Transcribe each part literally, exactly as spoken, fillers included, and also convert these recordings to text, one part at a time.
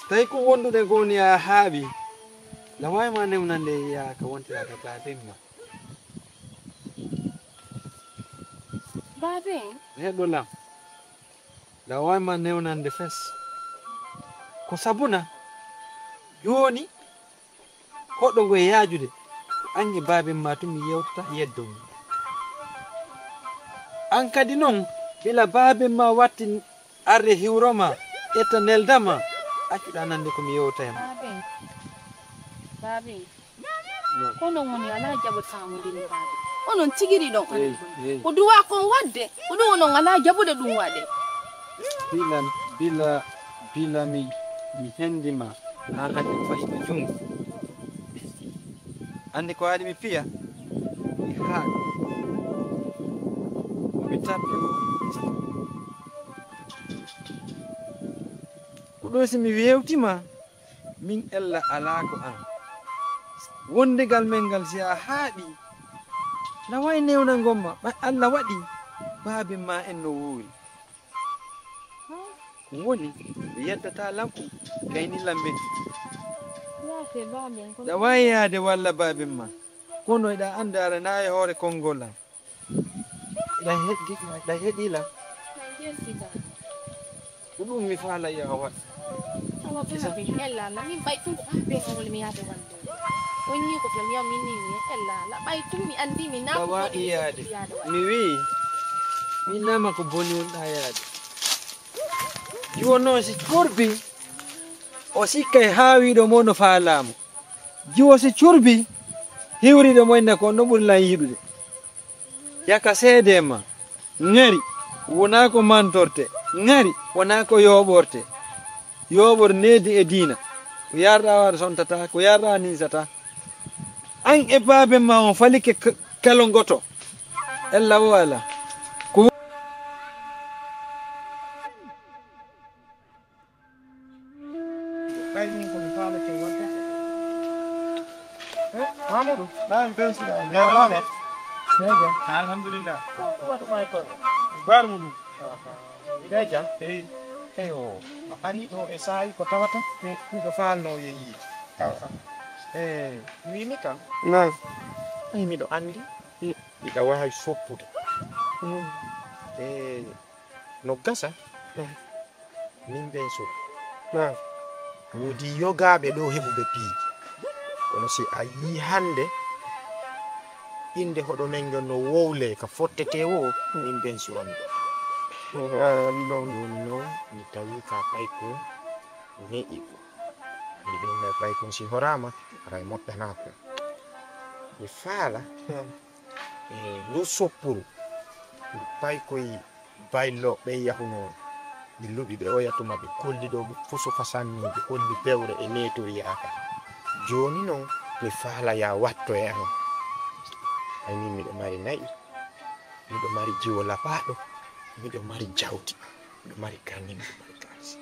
Tawi ko wondude goo ni a haaɓi, na waawi ma newnande yaa ka wontiraaka baaben ma. Baaben? Neɗɗo lam, na waawi ma newnande fes. Ko sabuna jooni koɗo ngo e yaajude, ko annge baaben ma tun mi yewtata yeddo mi. An kadi non, bila baaben ma watti arde hiwro ma, ƴetta nelda ma, accuɗa nande ko mi yewta e ma. Baaben, baaben, ko non woni alaa jaɓo faamodiri baaben. Onon tigiri ɗon anndi ɗum. Ko duwaa kon waɗde, ko ɗum onon alaa jaɓude ɗum waɗe. Bila, bila, bila mi, mi hendi ma, haa kadi ko fayi ma junngo. Anndi ko waɗi mi piya, mi haaɗi, mi tappi o. Ko ɗo si mi weewti ma, min ella alaa ko an. Wondigal men ngal si a haaɗi, na wayi newnangon ma, ɓay Alla waɗi baaben ma en no wuuri. Ko woni, ɓe yeddataa lam, kayni lam men. Ɗa waawi yaade walla baaben ma, kono eɗa annda aranaa e hoore konngol am. Ɗa heɗi, ɗa heɗi lam. Ko ɗum mi faala yo a waɗ. Awa baaben, ella Alla, min ɓay ɗum ko baaben on woni mi yaade walla. On yii ko fem yamini mi ella Alla, ɓay ɗum mi anndi mi naa ko waɗi yaade. Mi wii, mi nama ko boni wonɗa yaade. Jiwo noon si corbi, o sikkay haawiiɗo mo no faalaamo. Jiwo si corbi, hiwriiɗo mo inna ko on ɗo ɓuri lan yiɗude. Yaka seede ma, ŋari, wonaa ko mantorte, ŋari, wonaa ko yooɓorte. Yooɓor needi e diina, ko yarɗa waɗa sontataa, ko yarɗa ninsataa. An e baaben ma on falike k-, kalo ngoto. Ella o alaa. Ko Ɓay ɗum ko mi faalake waɗde. Eh, Mamadou, ɗa en pensuɗa, en jaaraama. Alhamdulillah. Ko waɗu ɓay kono? Bar mo ɗum. Ɓe jam? Eyi. Eyo, a ari ɗo e saa'i ko tawata? Miɗo faalno yeeyi. Eyi, wiimi kam. Nan. Eyi, miɗo anndi. Miɗa waawi soppude. Eyi, no gasa. Min ben sura. Woodi yogaaɓe ɗo heɓuɓe piiji. Kono si a yii hannde innde hoɗo men ngon no wowle ka fottete wo, min ben suranɗo. Jooni noon mi tawi ka paykun neeɓi ko. Mi ɗum no paykun si horaama, haray moƴƴanaako. Mi faala e ndu soppuru ndu paykoy Baylo ɓen yahunoo ɓe luɓi ɓe oya tuma ɓe kolli ɗo ɓe fusuka sanni ɓe holli bewre e neetori yaaka. Jooni non mi faala ya watto e an. Ay min miɗo mari na'i, miɗo mari jiwo lapaaɗo, miɗo mari jawdi, miɗo mari kanni, miɗo mari kaalisi.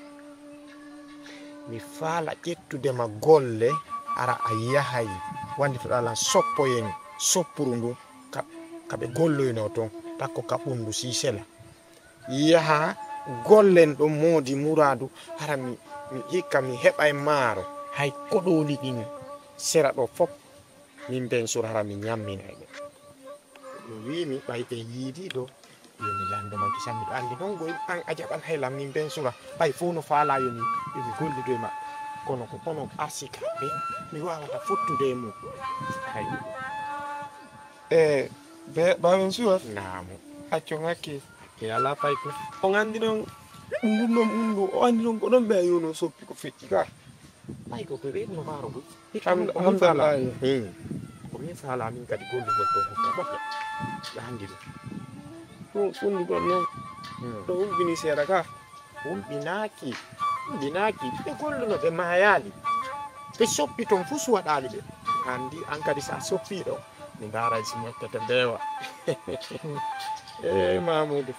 Mi faala ƴettude ma golle hara a yahay wallitoɗaa lan soppoyen soppuru ndun ka ɓe golloynoo ton takko ka ɓunndu sii sela. Yaha gollen ɗon moodi muraadu hara mi hikka mi heɓay maaro hay koɗooli ɗin sera ɗoo fof min ben sur hara mi ñamminay ɓe. Ɗum wiimi ɓay ɓe yiidii ɗoo yo mi lanndo ma gisa miɗo anndi non goy an a jaɓan hay lam min ben sura ɓay fof no faalaa yo mi yo mi gollidu e maɓɓe kono ko hono arsika ɓe mi waawata fottude e mum hay. E be ɓaawen suwat? Naamu. Acco ŋakki. Ŋakki alaa pay ko. O ŋanndi ɗon ɗum ɗum ɗon ɗum ɗo o anndi ɗon ko ɗon ɓe yono soppi ko feƴƴi ka. Pay ko ko ɓe no maaro ko. Hamdallah. Ko min faala min kadi gollugol ɗo hokka moƴƴa. Ɓe anndi ɗum. Ɗum ɗum ɗon noon. Ɗo hulɓini seeɗa ka. Hulɓinaaki, hulɓinaaki, ɓe golluno ɓe maayaali, ɓe soppi toon fuu suwaɗaali ɓe. Anndi an kadi so a soppii ɗo, mi ndaaray si moƴƴata mbeewa. Eey Mamuudu.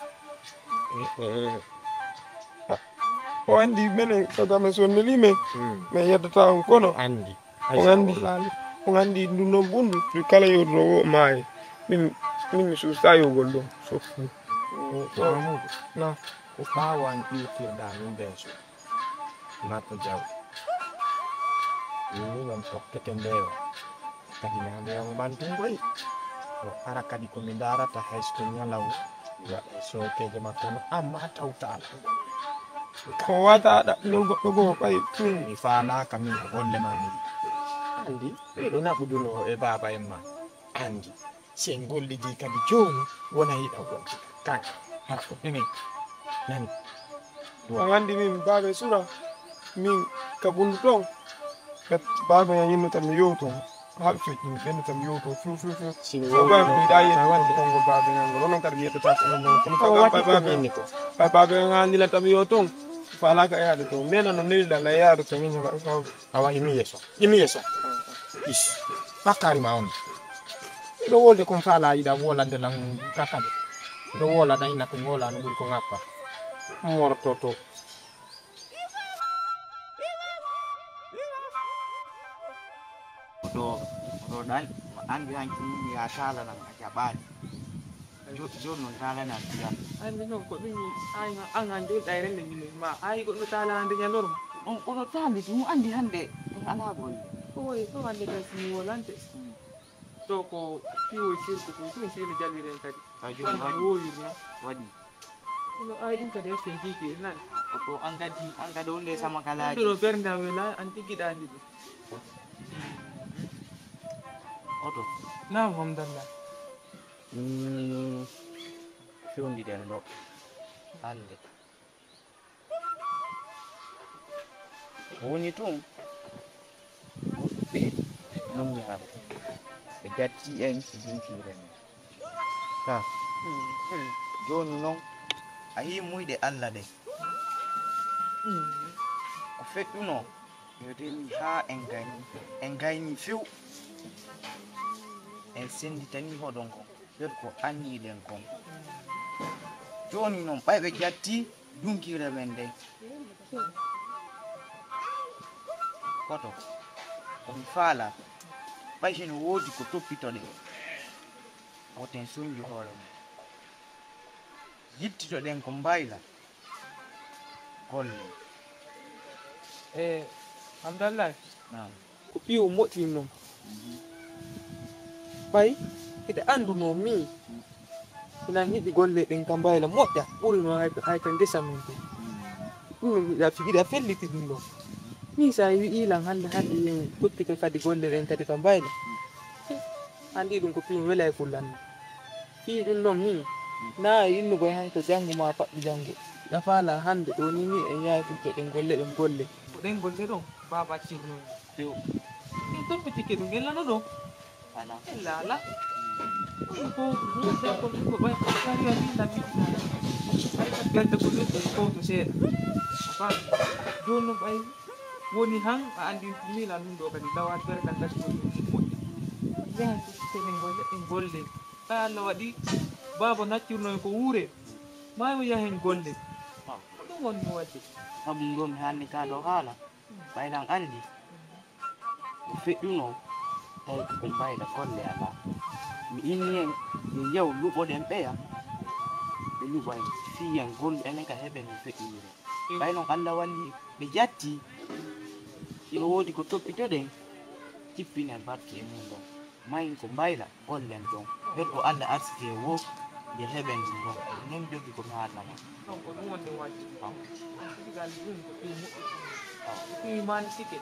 O anndi menen ko game sonnelii men, men yeddataa on kono. Anndi. On anndi, on anndi ndu noon ɓunndu ndu kala yewtuɗo wo maaye. Min min mi suusta yewgol ɗum. Mamuudu. Na. Ko ɓaawan iwtirɗaa min ɓen so. Marko Jaw. Ɗum noon sokkete mbeewa. Kadi na mbeewa man tun koy. O ara kadi ko mi ndaarata hay so ko ñalawma. Mi waɗa e sookeeje makko no amma tawtaala. Ko wata ɗaɓɓirol goɗɗo goo ɓay. Mi faalaaka min ko golle ma min. Anndi, miɗo naɓuduno e baaba en ma. Anndi, si en gollidii kadi jooni, wona yiɗa wonde. Kanka, ha ko enen. Nani? A anndi min baaba e sura, min ka ɓundu ton. Kat baaba en yinno tan mi yewto. Haa ɓe feƴƴi mi ɓenno tan mi yewto. Fiw, fiw, fiw. Si mi so baaba mi yiɗa yetto konngol baaba en ngol. Onon kadi mi yettata ko onon. Kono ko wati ko min ko. Ɓay baaba en haanila tan mi yewto. Faalaaka yaade to. Mbela no newila la yaade to min ko. Awa, imi yeeso. Imi yeeso. Is. Bakkaari ma on. Miɗo wolde kon faala yiɗa wolande lan kakade. Miɗo wola ɗan ina ko ngola no ɓuri ko ŋappa. Morototo. Oto, oto ɗan, anndi hanki min ya taala nan a jaɓaani. Jo-, jooni noon taalani an tiyam. Anndi noon ko ɗum an, an, an jooni ɗayre nde ñimin ma. Ay goɗɗo taala hannde ñalorma. On, kono taali ɗum anndi hannde ɗum alaa golle. Ko wayi, ko hannde kay si mi wolante. Hmm. To ko piwo sirku ko ɗum sino jaliren kadi. Ay jooni wonde waɗi. Woyirno. Waɗi. Kono ay ɗum kadi eske jiiki nan. Ko to an kadi, an kadi wonde sama kalaaji. Ɗum ɗo bernde am wela, an tigi ɗaandi ɗum. Oto. Naam, Hamdallah. Mm, fewndiden ɗo hannde. Ko woni tun, woɓɓe muññaama, ɓe jatti en, ɓe jinkiire men. Ka, jooni non, a yii muyɗe Alla ɗe. Ko feƴƴunoo, yo deni haa en gayni, en gayni few. En sennditanii hoɗon kon. Ɓen ko anniyɗen kon. Jooni non, ɓay ɓe jattii dunkiire men nden. Koto, ko mi faalaa, ɓay hino woodi ko toppitoɗen, woten sonju hoore mum. Yittitoɗen ko mbayla. Golle. E Hamdallahi. Naam. Ko piiw moƴƴi noon. Mhm. Ɓay hiɗa annduno mi. Ina yiɗi golle ɗen ka mbayla moƴƴa ɓuri no hay, hay ka ngesa men to. Mhm. Ɗum hiɗa, hiɗa felliti ɗum ɗo. Min sa wi'i lan hannde, hannde yen toppito kadi golle ɗen kadi ka mbayla. Anndi ɗum ko piiw welay kullanno. Fii ɗum ɗon, hmm, na e innugo yahay to janngo maa faɗɗi janngo. Ɗa faala hannde ɗoo ni, ni en yahay to ɗen golle, ɗen golle. Ko ɗen golle ɗon, baaba cirnoy. Yo. Min toppitike ɗum, en lano ɗoo. Ala. En laala. Ɗum ko, ɗum ko, ɗum ko ɓay, ko kariya min na min na. Ay ka berde ko ɗum ko ko to seeɗa. A faami? Jooni non ɓay woni han a anndi min an ɗum ɗoo kadi lawa berde kadi ko ɗum moƴƴi. Yahay to ɗen golle, ɗen golle. Ɓay Allah waɗi baaba naccirnoy ko wuure, maa yo yahen golle. Ko ɗum woni mo waɗde. Sabu ɗum ɗoo mi haalni kaa ɗoo haala, ɓay lan anndi ko feƴƴunoo, tawi ko ko mbayla golle alaa. Mi inni en, yo njew luɓoɗen ɓeya, ɓe luɓa en, fii en gollu enen ka heɓen no feƴƴuniri. Ɓay non Allah walli ɓe jatti, hino woodi ko toppitoɗen, jippinen barke e mum ɗon. Mayin ko mbayla, gollen ɗon. Ɓen ko Allah arsike e woo, nde heɓen ɗum ɗon. Ɗum non mi jogii ko mi haalna ma. Ɗon ko ɗum wonde waɗde. Aw. Ɗum ko ɗum moƴƴi. Aw. Ɗum imaani sike.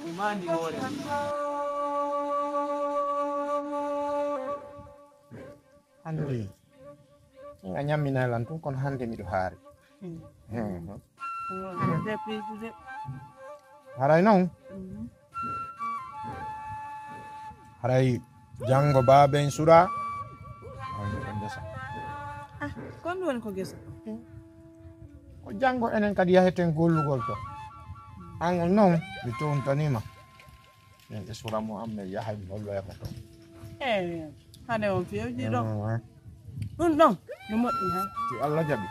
Imaani hoore. Hannde a ñamminay lan tun, kono hannde miɗo haari. Hmm. Hmm. Haray non? Mhm. Haray janngo baaben sura. Ay, ko ngesa. Ah, ko ɗum woni ko ngesa? Ko janngo enen kadi yaheten gollugol to. An non, mi tontanii ma. Min e sura mo am, min yahay mi holloya ko to. Eh, hade on fewji ɗo. Mm. Ɗum ɗon, no moƴƴi han. Si Allah jaɓi.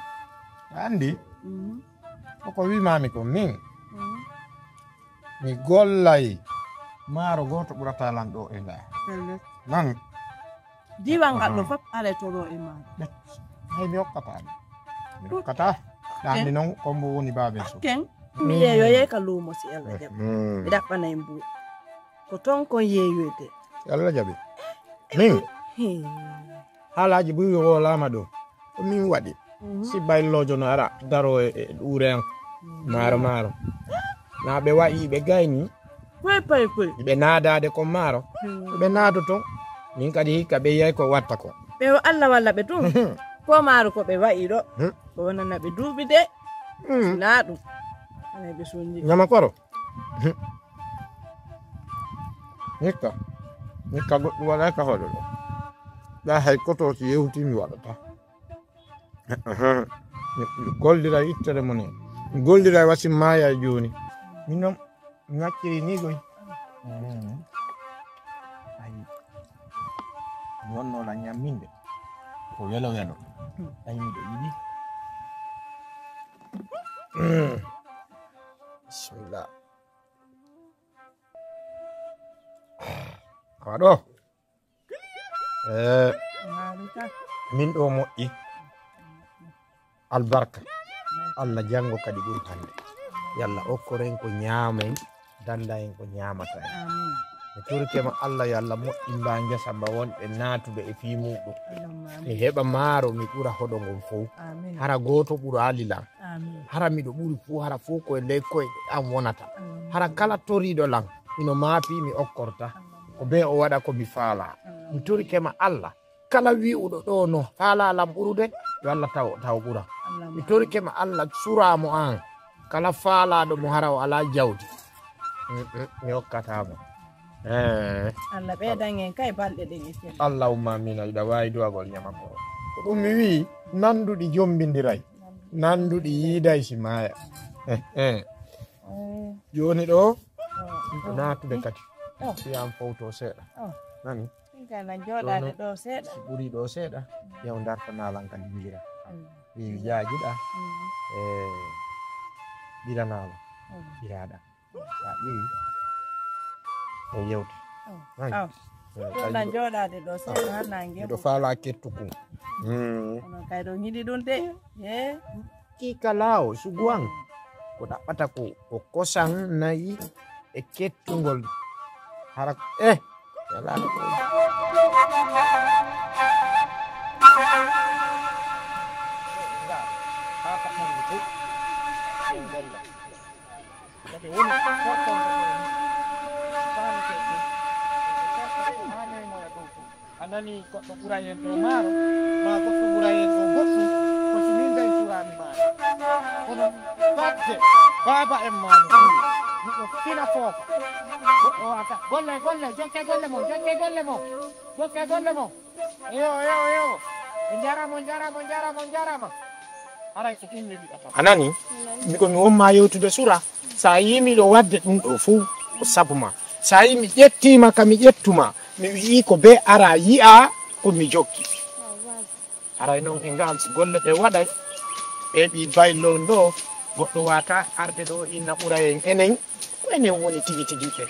A anndi? Mhm. Ko ko wiimaami ko min. Mhm. Mi gollay maaro gooto ɓurata lan ɗo e ndaa. Pelle. Nan. Diiwal ngal ɗo fof aray to ɗo e maaro. Hay mi hokkata ɗum. Mi hokkata. Ɗa anndi non, ko mbo woni baaben so. Ken. Mi yeeyoyay ka luumo si Alla jaɓi. Mi ɗaɓɓanay mbuuɗi. Ko ton kon yeeyoyde. Alla jaɓi. Min? Hee. Haalaaji buy wolaama ɗo. Ko min waɗi. Si bayloojo no ara daro e, e ɗuure an. Maaro, maaro. Na ɓe wa'i ɓe gayni. Koy pay koy. Ɓe naadaade ko maaro. Ko ɓe naadoto. Min kadi hikka ɓe yiyay ko watta ko. Ɓe o Alla walla ɓe tun. Ko maaro ko ɓe wa'i ɗo. Ko wonana ɓe duuɓi de. Naa ɗum. Anay ɓe sonji. Ñama koro. Hikka. Hikka goɗɗum waɗay ka hoɗo ɗo. Ɗa hay koto si yewti mi waɗata. Gollira ittere mo ni. Gollira wasi maaya jooni. Min noon mi wacciri ni koy. Ayi. Mi wonno la ñamminde. Ko welo welo. Ayi miɗo yiɗi. Bismillah. Awa ɗo. Eh, min ɗo moƴƴi. Albarka. Allah janngo kadi ɓuri hannde. Yalla okkoren ko ñaamen, dannda en ko ñaamata en. Mi turike ma Allah yo Allah moƴƴin mba ngesa mba wonɓe naatuɓe e fii muɗum. Mi heɓa maaro mi ɓura hoɗo ngon fow. Hara gooto ɓuraali lan. Hara miɗo ɓuri fuu, hara fuu ko e ley koyɗe am wonata. Hara kala toriiɗo lan, hino maapi mi okkorta. Ko bee o waɗa ko mi faalaa. Mi torike ma Allah, kala wi'uɗo ɗoo no faalaa lan ɓurude, yo Allah taw, taw ɓura. Mi torike ma Allah, suraa mo an. Kala faalaaɗo mo hara o alaa jawdi, mi okkataa mo. Eh. Allah ɓeydan en kay balɗe ɗen e cellal. Allahumma amina, iɗa waawi du'agol ñama ko. Ko ɗum mi wi'i, nanduɗi jombindiray. Nanduɗi yiiday si maaya. Eh, eh. Jooni ɗo, miɗo naatude kadi. Fiyam fowto seeɗa. Nani? Min kay nan jooɗaade ɗo seeɗa. Si ɓuri ɗo seeɗa, yaw dartanaa lan kadi njira. Ɓe jaajiɗa. Eh, ɓiranaama. Ɓiraaɗa. A ƴeewi. O yewti. Aw. Ɗon jooɗaade ɗo seeɗa haa naange. Miɗo faalaa kettuku. Onon kay ɗon yiɗi ɗum de. He. Kiika laawo sugu an. Ko ɗaɓɓata ko, ko kosan nayi e kettungol. Hara, eh. Yalaa no ɗo. Haa ka ɓuri ɗum. Kadi woni korkonko ko faamete ɗum. Haa neemoya dow ɗum. A nani goɗɗo ɓuray en ɗo maaro, maa goɗɗo ɓuray en ɗo goɗɗum, ko si min gay cuuraami maaro. Kono fadde baaba en maa no ɓuri, miɗo fina foofa. Goɗɗo waata. Golle, golle, jokke golle mon, jokke golle mon, jokke golle mon. Eyo, eyo, eyo. On njaaraama, on njaaraama, on njaaraama, on njaaraama. Haray ko ɗum mi wi'ata. A nani? Mbi ko mi won maa yewtude sura. So a yii miɗo waɗde ɗum ɗoo fof, ko sabu maa. So a yii mi ƴettiima ka mi ƴettumaa, mi wi'ii ko bee araa yi'aa ko mi jokki. Haray noon e ngaan so golle ɗee waɗay, ɓee ɓii baylo ɗoo, goɗɗo waawataa arde ɗoo inna ɓura en enen. Ko enen woni tigi tigi ɓen.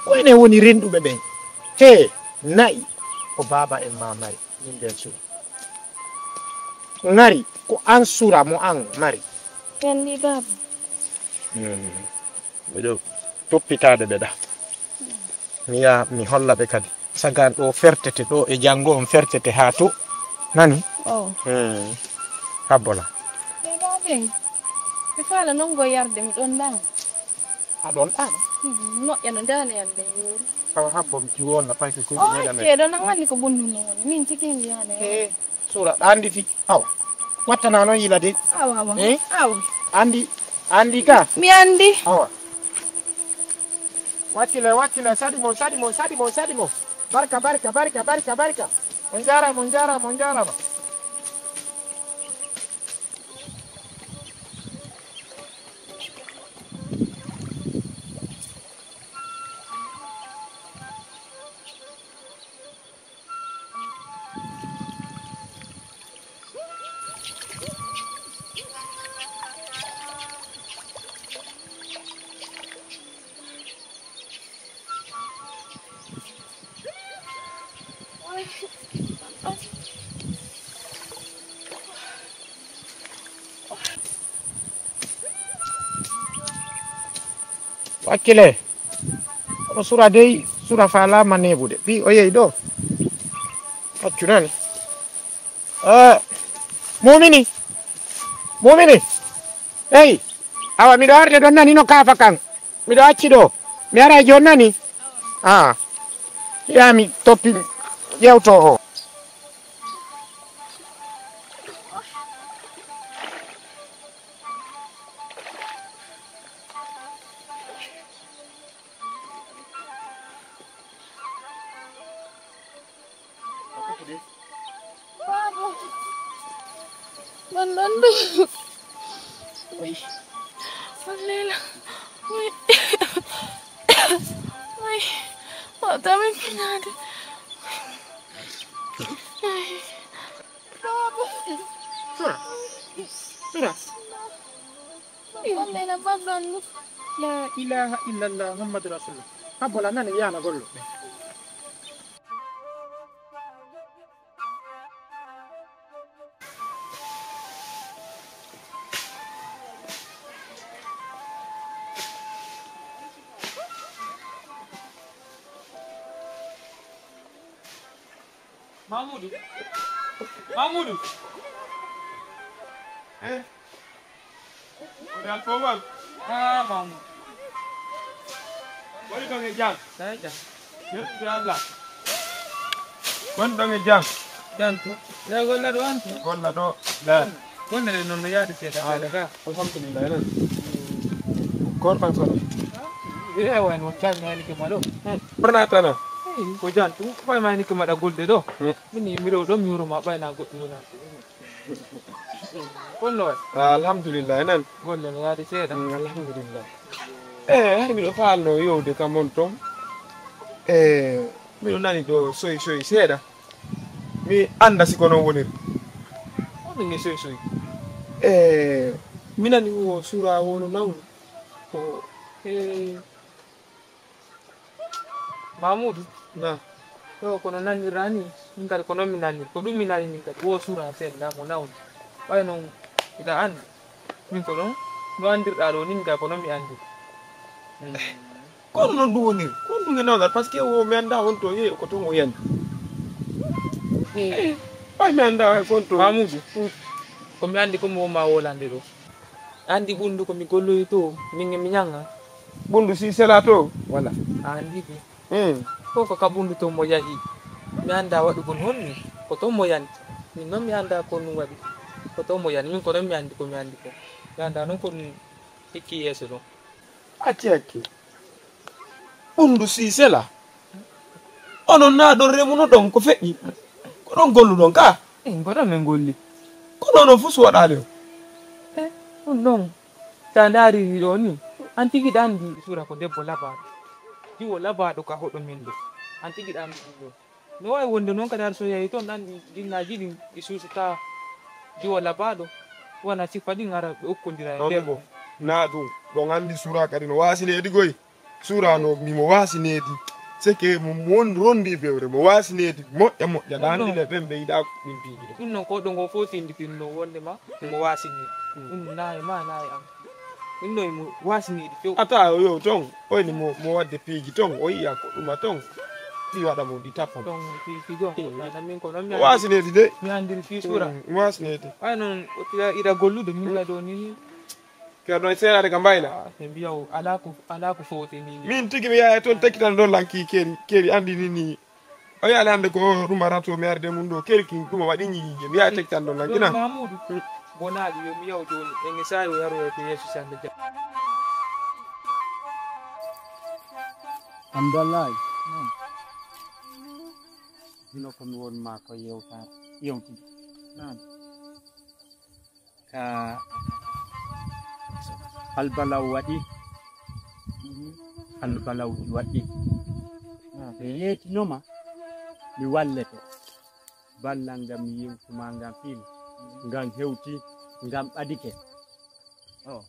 Ko enen woni renɗuɓe ɓen. He, na'i ko baaba en maa mari, min nden sura. Ŋari ko an sura mo an mari. Yandi baaba. Hmm. Miɗo toppitaade ɓe ɗa. Mi yaha, mi holla ɓe kadi. Sagan ɗo fertete, ɗo e janngo on fertete haa to. Nani? Oh. Hmm. Habbola. Ɓe ɗa ɓen. Ɓe faala non go yarde mi ɗon ɗan. A ɗon ɗan? Hmm, moƴƴa no ndaane yande yoori. Awa habbo mi wonna pay ko kuɗi. Oh, meɗa me. Ke ɗon an anndi ko bonnun non woni. Min cikin wiyaane. Eh. Sura, ɗa anndi fi-, awa. Wattana noon yila de. Awa, awa. Eh? Awa. Anndi, anndi ka? Mi anndi. Awa. Wattila, wattila, saɗi mon, saɗi mon, saɗi mon, saɗi mon. Barka, barka, barka, barka, barka. On njaaraama, on njaaraama, on njaaraama. Wakkile. Kono sura dey, sura faalaama neeɓude. Fii o yehi ɗo. Accu nani. Eh, Mumini. Mumini. Hey. Awa miɗo arde ɗon nani no kaafa kan. Miɗo acci ɗo. Mi aray jooni nani. Ah. Yaa mi toppi yewto o. Baaba. Ɗon ɗon ɗo. Oy. Oy, Leela. Oy. Oy. Wata min piñaade. Oy. Baaba. Sura. Sura. Oy, Leela, baaba ɗon ɗo. La ilaha illallah Muhammadu Rasulullah. Abbola nani yana gollo. Mamoudou. Mamoudou. Eh. Oɗon fof won? Ah, Mamoudou. Woni ɗon e jam? Tawi jam. Yettude Allah. Woni ɗon e jam? Jam to. Ya golla ɗo an to? Golla ɗo. La. Golle ɗe noon no yaade seeɗa seeɗa ka. Alhamdulillah, enen. Koor ɓan kono. Ewa, en won calminaani ke ma ɗo. Hmm. Ɓurna tana. Eyi, ko jam tun. Ko fay maani ke maɗa golde ɗo. Hmm. Min mi ɗo ɗo mi wuro ma ɓayna goɗɗum wona. Kono waɗi? Ah, alhamdulillah, enen. Golle no yaade seeɗa. Mm, alhamdulillah. Eh, hari miɗo faalno yewde kam on toon. Eh, miɗo nani ɗo soy soy seeɗa. Mi annda si ko noon woniri. Honɗum e soy soy? Eh, mi nani wo sura wono nawni. Ko, eh, Mamoudou. Na. Ɗo kono nanirɗa ni, min kadi ko noon mi nanir. Ko ɗum mi nani min kadi. Wo sura seeɗa mo nawni. Ɓay noon, hiɗa anndi. Min ko ɗon, no anndirɗa ɗo ni, min kadi ko noon mi anndi. Mm. Kono noon ɗum woniri. Kono ɗum e nawgal, parce que wo mi annda won to yehi ko toon o yani. Mm. Eh, ɓay mi annda hay kon to. Mamoudou. Mm. Ko mi anndi ko mi woma wolande ɗo. Anndi ɓunndu ko mi golloyi to, min e mi ñaŋa. Ɓunndu si sela to? Wala. A anndi ɗum. Hmm. Ko ko ka ɓunndu to mo yahi. Mi annda waɗugol honɗum. Ko to mo yani. Min noon mi annda ko ɗum waɗi. Ko to mo yani. Min ko noon mi anndi ko mi anndi ko. Mi annda noon ko ɗum hikki yeeso ɗon. Acci hakke. Ɓunndu si sela. Onon na ɗon remuno ɗon ko feƴƴi. Ko ɗon golluɗon ka? Eh, ko ɗon min golli. Kono onon fof suwaɗaali o. Eh, ɗum ɗon. Sa ndaari ɗo ni, an tigi ɗa anndi sura ko debbo labaaɗo. Jiwo labaaɗo ka hoɗo min ɗo. An tigi ɗa anndi ɗum ɗo. No waawi wonde noon kadi, har so yahi toon, ɗan ɗi, ɗinnaaji ɗin ɗi suusata jiwo labaaɗo, wona sifa ɗin ara ɓe okkondira e nder. Ɗon ɗo, na ɗum, ɗon anndi sura kadi no waasineedi goy. Sura no mbi mo waasineedi. Seke mo won rondi bewre mo waasineedi. Moƴƴa, moƴƴa, na anndi le ɓen ɓe yiɗa ɗin piiji ɗo. Ɗum noon ko ɗo ngo fof sinditino wonde ma mo waasini. Mm. Ɗum nayi ma, nayi am. Ɗum noon mo waasini ɗi few. Ata o yo toon, o ni mo, mo wadde piiji toon, o yiya ko ɗuma toon. Ɗi waɗa mo ɗi tappa mo. Toon piiji goo. Mm. Nana min ko noon mi o waasini ɗi de. Mi anndiri fii sura. Mm, mo waasini ɗi. Ay noon, o tira ira gollude, min ka ɗo ni. Ke ɗon seeɗa de ka mbayla. Ah, ɓe mbiya o alaa ko, alaa ko fowte ni. Min tigi mi yaha toon tekkitan ɗon lanki keri, keri anndi ni ni. O yaali hannde ko ɗum ara to mi arde mum ɗo, kelkin ɗum o waɗi ñiiƴe, mi yaha tekkitan ɗon lankina. Mamoudou, bonaaɗo, yo mi yaw jooni, en e saa'i o yaroya ko yeeso sannde jam. Amdallahi. Hmm. Hino ko mi won ma ko yewta, yewtude. Naam. Ka albalaw waɗi, albalawji waɗi. Mi yeetinoma, mi wallete. Ballal ngal mi yewtuma ngal fil, ngal hewti, ngal ɓadike. O.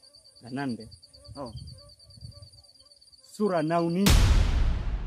A nande. O. Sura nawni.